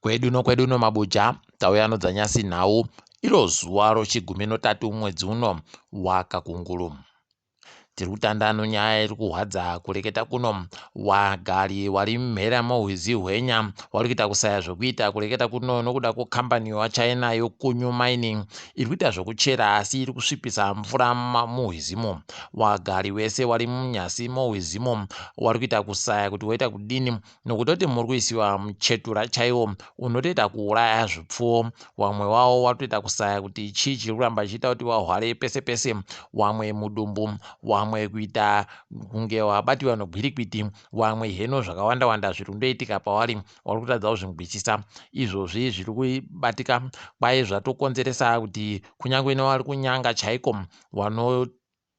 Kwedu nokwedu nomabuja tauya nodzanyasi nhau iro zuva rochigumi notatu mwedzi uno waKakungulu. Tiri kutanda nonyaya iri kuhwadza kureketa kuno. Wagari wari mhera mohwizi hwenya wari kuita kusaya zvokuita kureketa kuno nokuda kwekambani yowaChina yoKunyu Mining iri kuita zvokuchera asi iri kusvipisa mvura muhwizimo. Wagari wese wari munyasi mohwizimo wari kuita kusaya kuti woita kudini nokutoti muri kuisiwa muchetura chaiwo unotoita kuuraya zvipfuwo wamwe wawo watoita kusaya kuti chii chiri kuramba chichiita kuti wahware pese pese wamwe mudumbu wamwe kuita kunge wabatiwa nogwirikwiti wamwe heno zvakawanda wanda zviri kundoitika pawari wari kutadza kuzvingwisisa izvozvi zviri kubatika kwaye zvatokonzeresa kuti kunyange newari kunyanga chaiko wano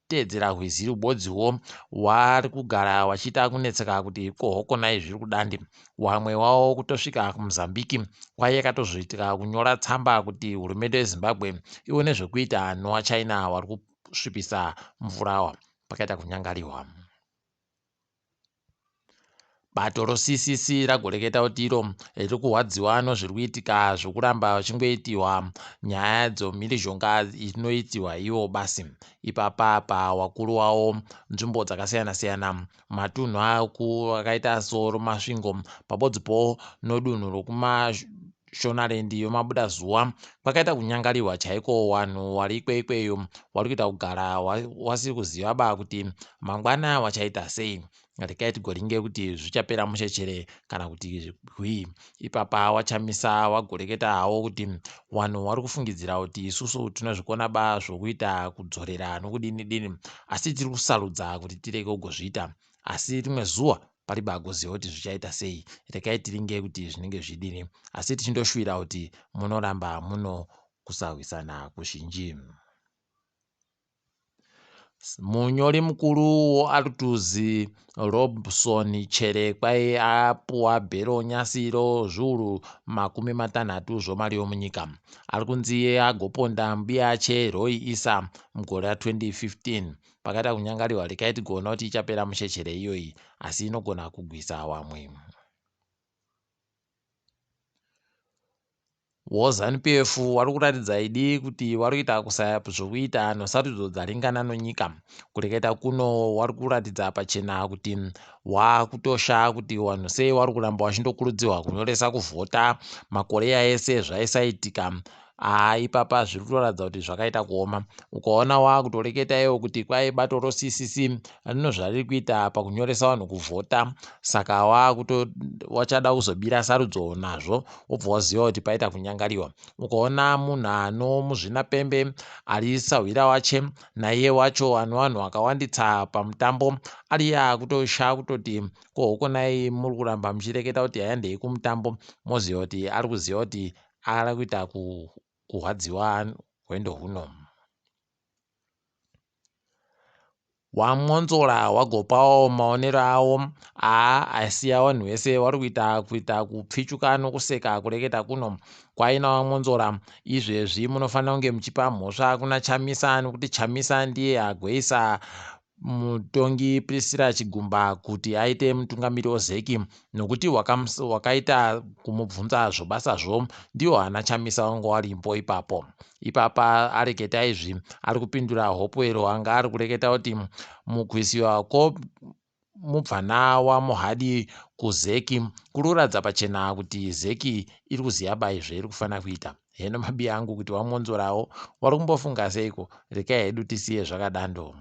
Teedzera rwizi rubodziwo wari kugara wachiita kunetseka kuti ko hokonai zviri kudandi. Wamwe wawo kutosvika kuMozambique kwaye yakatozoitika kunyora tsamba kuti hurumende yeZimbabwe ione zvekuita nowaChina wari kusvipisa mvura awa pakaita kunyangariwa. Bato roCCC ragoreketa kuti iro riri kurwadziwa nozviri kuitika zvokuramba vachingoitirwa nyaya dzomhirizhonga inoitirwa ivo basi. Ipapa apa wakuru wawo nzvimbo dzakasiyana siyana matunhu akaita soroMasvingo pabodzipo nodunhu rokuMashonaland yomabudazuva kwakaita kunyangariwa chaiko wanhu wari ikweikweyo wari kuita kugara wasiri kuziva ba kuti mangwana wachaita sei. Regai tigoringe kuti zvichapera mushe chere kana kuti hwii. Ipapa waChamisa wagoreketa hawo kuti wanhu wari kufungidzira kuti isusu tinozvikona ba zvokuita kudzorera nokudini dini asi tiri kusarudza kuti tirege kugozviita asi rimwe zuwa paribe agoziva kuti zvichaita sei. Regai tiringe kuti zvinenge zvidini asi tichindoshuwira kuti munoramba muno kusahwisana kuzhinji. Munyori mukuru woArtuz, Robson Chere kwai apuwa bhero nyasi rozviuru 30 zvomari yomunyika. Ari kunzi iye agoponda mbiyache Roy Issa mugore ra2015. Pakaita kunyangariwa rekai tigoona kuti ichapera mushe chere iyoyi asi inogona kugwisa wamwe. WoZanu PF wari kuratidza idi kuti wari kuita kusaya zvokuita nosarudzo dzaringana nonyika. Kureketa kuno wari kuratidza pachena kuti wakutosha kuti wanhu sei wari kuramba wachindokurudzirwa kunyoresa kuvhota makore yaese zvaisaitika. Haa ipapa zviri kutoratidza kuti zvakaita kuoma. Ukaona wakutoreketa iwo kuti kwai bato roCCC rino zvariri kuita pakunyoresa vanhu kuvhota saka wakuto wachada kuzobira sarudzo nazvo wobva waziva kuti paita kunyangariwa. Ukaona munhu ano muzvinapembe ari sahwira wache naiye wacho ano vanhu vakawanditsa pamutambo ariye akutosha kutoti ko hokonai muri kuramba muchireketa kuti handei kumutambo moziva kuti ari kuziva kuti ari kuita kurwadziwa hwendo huno. WaMwonzora wagopawo maonero awo aa asiya vanhu vese vari kuita kuita kupfichuka nokuseka kureketa kuno kwaina waMwonzora izvezvi munofanira kunge muchipa mhosva kuna Chamisa nokuti Chamisa ndiye agoisa mutongi Priscilla Chigumba kuti aite mutungamiri weZEC nokuti wakaita kumubvunza zvobasazvo ndiwo ana Chamisa wanga warimbo ipapo. Ipapa areketa izvi ari kupindura Hopewell anga ari kureketa kuti mukuisiwa ko mubvana waMohadi kuZEC kuri kuratidza pachena kuti ZEC iri kuziva bai zvairi kufanira kuita. Heno mabiya angu kuti waMwonzorawo wari kumbofunga seiko rekai hedu tisiye zvakadando.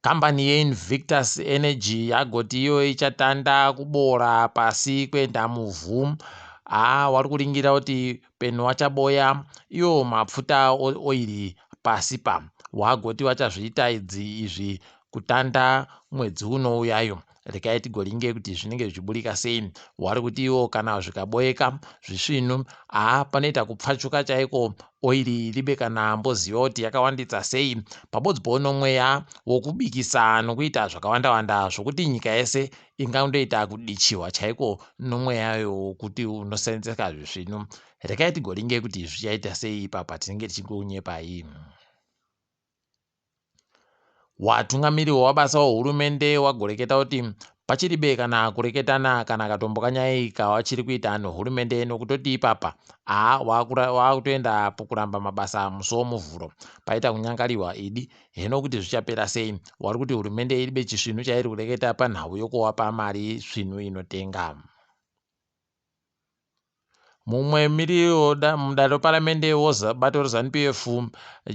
Kambani yeInvictus Energy yagoti iyo ichatanda kuboora pasi kuenda muvhu. Haa wari kuringira kuti peno wachaboya iwo mapfuta oiri pasi pa. Wagoti wachazviita idzi izvi kutanda mwedzi unouyayo. Regai tigoringe kuti zvinenge zvichiburika sei. Wari kuti iwo kana zvikaboeka zvisvinu haa panoita kupfachuka chaiko oiri ribe kana amboziva kuti yakawanditsa sei pabodzipowo nomweya wokubikisa nokuita zvakawanda wanda zvokuti nyika yese ingandoita kudichiwa chaiko nomweya wokuti unosenzeka zvisvinu. Regai tigoringe kuti zvichaita sei ipapa tinenge tichingonyepai. Watungamiri wemabasa wehurumende wagoreketa kuti Pachiribe kana kureketana kana katombo kanyai kawachiri kuita nohurumende nokutoti ipapa haa wakutoenda kuramba mabasa musi womuvhuro paita kunyangariwa idi heno kuti zvichapera sei wari kuti hurumende iribe chisvinu chairi kureketa panhau yokuwapa mari svinu inotenga. Mumwe mumiriri mudare reparamende webato reZanu PF,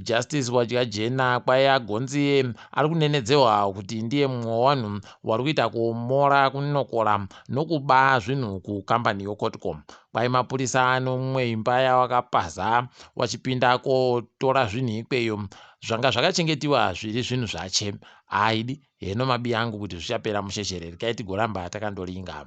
Justice Wadyajena kwai agonziye ari kunenedzewa kuti ndiye mumwe wevanhu wari kuita kumora kunokora nokuba zvinhu kukambani yoCotcom. Kwai mapurisa anomwe imba yawakapaza wachipinda kotora zvinhu ikweyo zvanga zvakachengetiwa zviri zvinhu zvache. Haidi heno mabi angu kuti zvichapera mushe regai tigoramba takandoringa.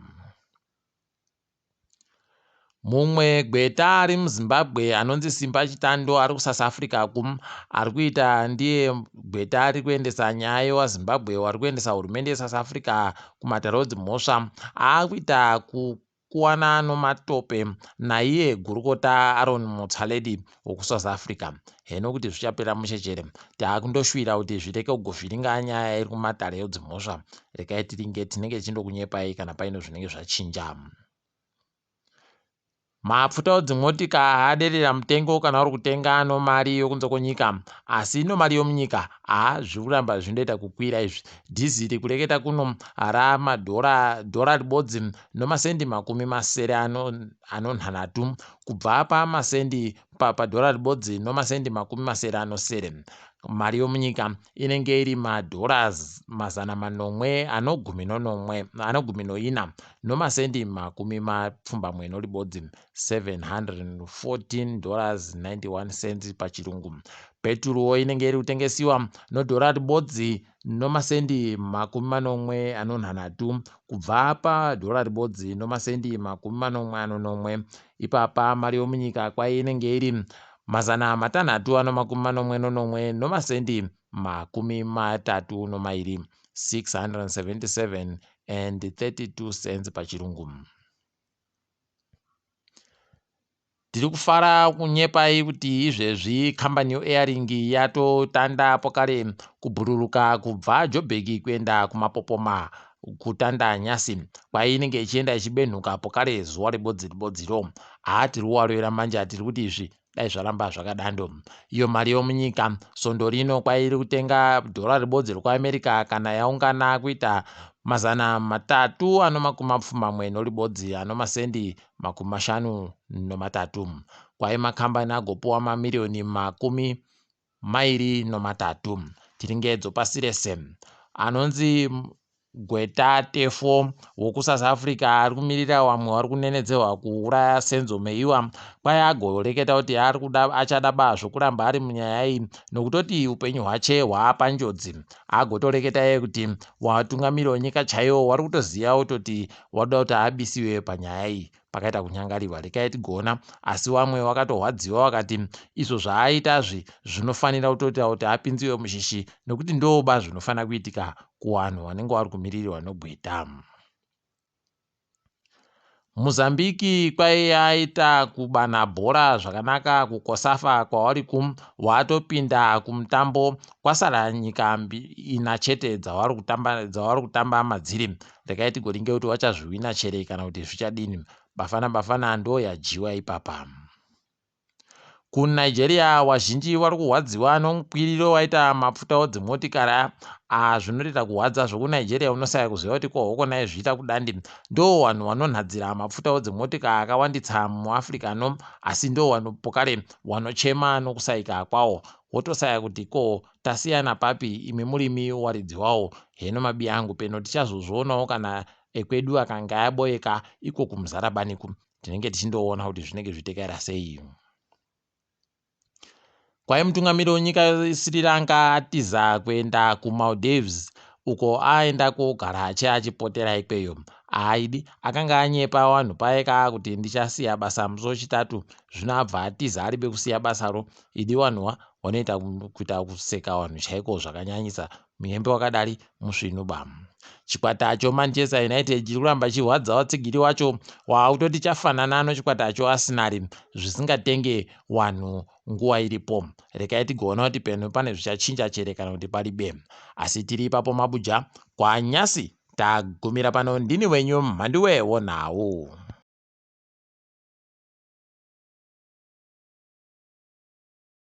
Mumwe gweta ari muZimbabwe anonzi Simba Chitando ari kuSouth Africa ku ari kuita ndiye gweta ari kuendesa nyaya yewaZimbabwe wari kuendesa hurumende yeSouth Africa kumatare edzimhosva aakuita kukuwana nomatope naiye gurukota Aaron Motsoaledi wekuSouth Africa. Heno kuti zvichapera mushe taakundoshuvira kuti zvireke kugovhiringa nyaya iri kumatare edzimhosva. Regai tiringe tinenge tichindokunyepai kana paine zvinenge zvachinja. Mafuta edzimotika aderera mutengo kana uri kutenga nomari yokunze kwenyika asi nomari yomunyika haa zviri kuramba zvindoita kukwira izvi. Dhiziri kureketa kuno ramadhora dhora ribodzi nomasendi makumi masere anonhanhatu kubva pamasendi padhora ribodzi nomasendi makumi masere anosere. Mari yomunyika inenge iri madhora 700 anogumi nonomwe anogumi noina nomasendi makumi mapfumbamwe noribodzi 714 dollars 91 cents pachirungu. Peturuwo inenge iri kutengesiwa nodhora ribodzi nomasendi makumi manomwe anonhanhatu kubva padhora ribodzi nomasendi makumi manomwe anonomwe. Ipapa mari yomunyika kwai inenge iri 600 ano manomwe nonomwe nomasendi 32 677 and 32 cents pachirungu. Tiri kufara kunyepai kuti izvezvi kambani yeAirlink yatotanda pokare kubhururuka kubva Joburg kuenda kumapopoma kutanda nyasi kwainenge ichienda ichibenhuka pokare zuva ribodzi ribodziro. Haa tiri kuwaroera manje tiri kuti izvi dai zvaramba zvakadando. Iyo mari yomunyika svondo rino kwairi kutenga dhora ribodzi rekuAmerica kana yaungana kuita 300 ano makumi mapfumbamwe noribodzi ano masendi 53. Kwai makambani agopuwa mamiriyoni 23. Tiringedzo pasi rese anonzi gweta Tefo wokuSouth Africa ari kumirira vamwe vari kunenedzerwa kuuraya Senzo Meyiwa kwai agoreketa kuti ari kuda achada ba zvokuramba ari munyaya iyi nokutoti upenyu hwache hwaapanjodzi. Agotoreketa iye kuti watungamiri wenyika chaiwo wari kutoziva kutoti wadoda kuti abisiwe panyaya iyi pakaita kunyangarirwa rekai tigoona asi vamwe vakatohwadziwa vakati izvo zvaaitazvi zvinofanira kutoita kuti apinziwe mushishi nekuti ndoba zvinofanira kuitika kuvanhu vanenge vari kumiririrwa nogweta. Mozambique kwai yaita kubana bhora zvakanaka kuKosafa kwavari ku watopinda kumutambo kwasara nyika ina chete dzavari kutamba madziri. Rekai tigoringe kuti vachazviwina chere kana kuti zvichadini. Bafana Bafana ndo yadyiwa ipapa. KuNigeria vazhinji vari kurwadziwa nomukwiriro waita mafuta edzimotikari zvinotoita kurwadza zvokuNigeria unosaya kuziva kuti ko hokonai zviita kudandi. Ndo vanhu vanonhadzira mafuta edzimotika akawandisa muAfrica no asi ndo vanhu pokare vanochema nokusaika kwawo. Wotosaya kuti ko tasiyana papi imi murimi waridzi wawo. Heno mabi angu peno tichazozvionawo kana ekwedu akanga aboeka iko kumuzarabaniku tinenge tichindoona kuti zvinenge zvitekaira sei. Kwai mutungamiri wenyika Sri Lanka atiza kuenda kuMaldives uko aenda kogara ache achipotera ikweyo. Aidi akanga anyepa vanhu paye kuti ndichasiya basa musi wechitatu zvino abva atiza aribe kusiya basaro. Idi vanhuwa vanoita kuita kuseka vanhu chaiko zvakanyanyisa muyembe wakadari musvinu ba. Chikwata choManchester United chiri kuramba chirwadza vatsigiri wacho waakutoti chafanana nochikwata choArsenal zvisingatenge vanhu nguva iripo. Rekai tigoona kuti peno pane zvichachinja chere kana kuti paribe. Asi tiri ipapo mabuja kwanyasi Tagumira pano ndini wenyu Mhanduwe wonhau.